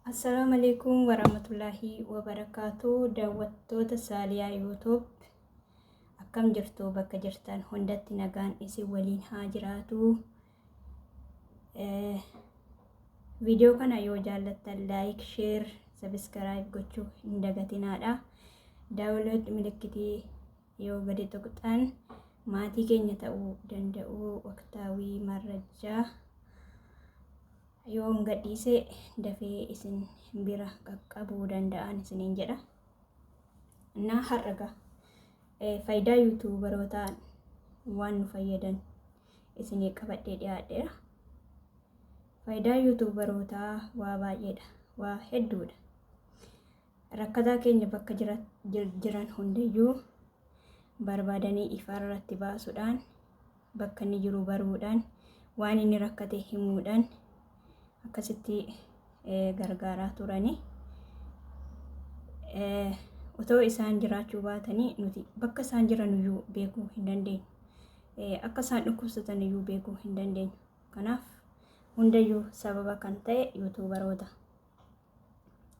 Assalaamu alaikum warahmatullaahi wabarakaatu. Daawwattoota Saaliyaa YouTube, akkam jirtu? Bakka jirtan hundatti nagaan isin waliin haa jiraatu. Viidiyoo kana yoo jaallattan like, share, subscribe gochuu hin dagatinaadha. Daawwaloot milikkitii yoo gadi tuqxan maatii keenya ta'uu danda'u. Waqtaawii marrajjaa yoon gadhiise dafee isin bira qaqqabuu danda'an isiniin jedha. Innaa har'a faayidaa yuutuubarootaan waan nu fayyadan isinii qabadhee dhiyaadheera. Faayidaa yuutuubarootaa waa baay'eedha, waa hedduudha. Rakkataa keenya bakka jiran hundayyuu barbaadanii ifarratti baasuudhaan, bakka inni jiru baruudhaan, waan inni rakkate himuudhaan akkasitti gargaaraa turani. Otoo isaan jiraachuu baatanii nuti bakka isaan jiran iyyuu beekuu hin dandeenyu. Akka isaan dhukkubsatan iyyuu beekuu hin dandeenyu. Kanaaf hundayyuu sababa kan ta'e yuutuubaroota.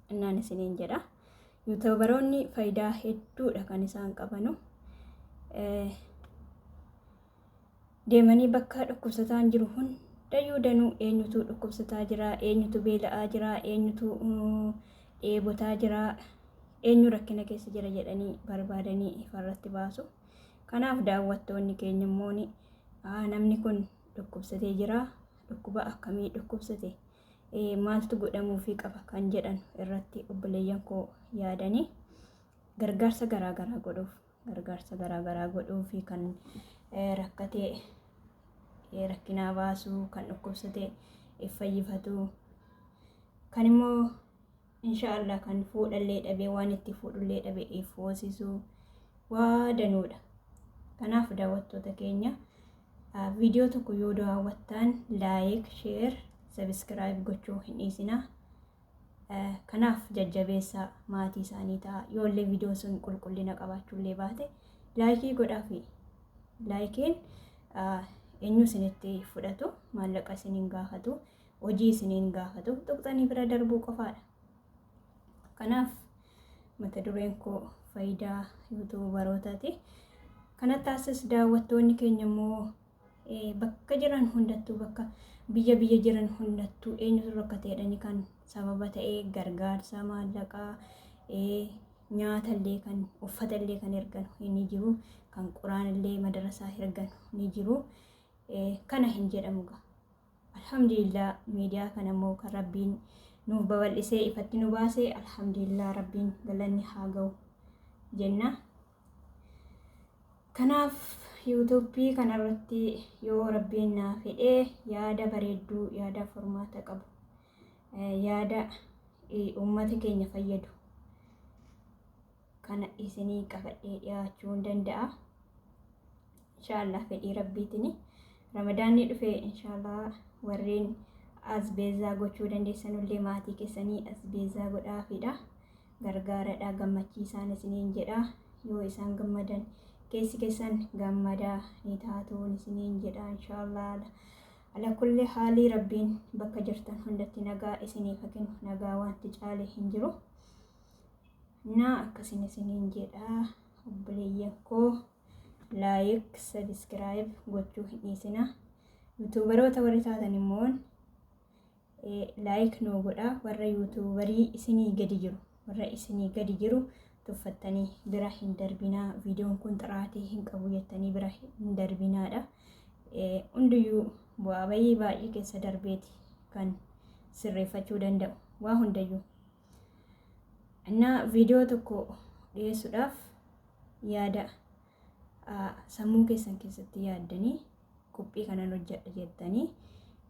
Innaan isiniin jedha. Yuutuubaroonni faayidaa hedduudha kan isaan qabanu. Deemanii bakka dhukkubsataan jiru hundayyuu danuu eenyutu dhukkubsataa jira, eenyutu beela'aa jira, eenyutu dheebotaa jira, eenyu rakkina keessa jira jedhanii barbaadanii ifarratti baasu. Kanaaf daawwattoonni keenya immoo namni kun dhukkubsatee jira, dhukkuba akkamii dhukkubsate, maaltu godhamuufii qaba kan jedhan irratti obboleeyyan koo yaadanii gargaarsa garaagaraa godhuuf, gargaarsa garaagaraa godhuufi, kan rakkatee rakkinaa baasuu, kan dhukkubsatee fayyifatu, kan immoo inshaallah kan fuudhallee dhabee waan itti fuudhullee dhabee if hoosisuu waa danuudha. Kanaaf daawwattoota keenya, viidiyoo tokko yoo daawwattan like, share, subscribe gochuu hin dhiisinaa. Kanaaf jajjabeessaa, maatii isaanii ta'a. Yoollee viidiyoon sun qulqullina qabaachuullee baate like godhaafi. Likeiin eenyu isinitti fudhatu, maallaqa isiniin gaafatu, hojii isiniin gaafatu, tuqxanii bira darbuu qofaadha. Kanaaf mata dureen koo faayidaa yuutuubarootaati. Kana taasis daawwattoonni keenya immoo bakka jiran hundattuu, bakka biyya biyya jiran hundattuu eenyutu rakkateedhani kan sababa ta'ee gargaarsa maallaqaa, nyaatallee, kan uffatallee kan ergan ni jiru, kan quraanallee madarasaa ergan ni jiru. Kana hin jedhamu gaa. Alhamdulillah, miidiyaa kana immoo kan Rabbiin nuuf babal'isee ifatti nu baase, alhamdulillah, Rabbiin galanni haa ga'u jenna. Kanaaf yuutuubii kanarratti yoo Rabbiin naa fedhee yaada bareedduu, yaada furmaata qabu, yaada uummata keenya fayyadu kana isinii qabadhee dhiyaachuu hin danda'a. Inshaallah fedhii Rabbiitiin Ramadaanni dhufe, inshaallah warreen asbeezaa gochuu dandeessanullee maatii keessanii asbeezaa godhaafiidha. Gargaaradha, gammachiisaan isiniin jedha. Yoo isaan gammadan keessi keessan gammadaa ni taatuun isiniin jedha inshaallah. Ala kulli haalii Rabbiin bakka jirtan hundatti nagaa isiniif haa kennu. Nagaa wanti caale hin jiru. Naa akkasin isiniin jedha, obboleeyyan koo, like, subscribe gochuu hin dhiisina. Yuutuubaroota warri taatan immoo like nuu godha. Warra yuutuubarii isinii gadi jiru, warra isinii gadi jiru tuffattanii bira hin darbinaa. Viidiyoon kun xiraatii hin qabu jettanii bira hin darbinaadha. Hundiyyuu bu'aa bayii baay'ee keessa darbeeti kan sirreeffachuu danda'u waa hundayyuu. Innaa viidiyoo tokko dhiyeessuudhaaf yaada sammuu keessan keessatti yaaddanii, qophii kanan hojjedha jettanii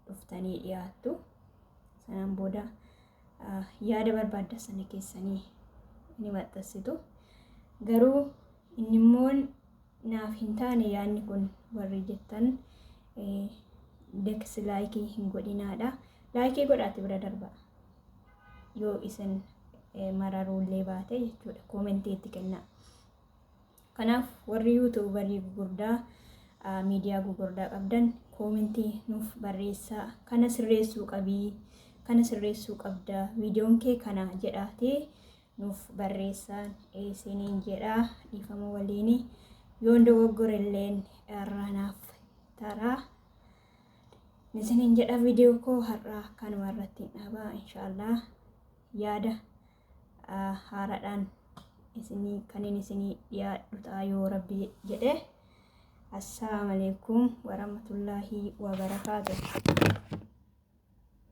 dhuftanii dhiyaattu. Sanaan booda yaada barbaadda sana keessanii ni maxxansitu. Garuu inni immoo naaf hin taane yaadni kun warri jettan dislike hin godhinaadha. Like godhaati bira darba. Yoo isin mararuullee baate jechuudha. Comment itti kennaa. Kanaaf warri yuutuubarii gugurdaa, miidiyaa gugurdaa qabdan, comment nuuf barreessaa. Kana sirreessuu qabii. Kana sirreessuu qabda, viidiyoon kee kana jedhaatee nuuf barreessaan isiniin jedha. Dhiifama waliin yoon dogoggorelleen irranaaf taraa isiniin jedha. Viidiyoo koo har'aa kanuma irratti hin dhaabaa. Inshaallah yaada haaraadhaan isinii kanin isinii dhiyaadhu ta'a yoo rabbi jedhe. Assalaamu alaikum warahmatullaahi wabarakaatuh.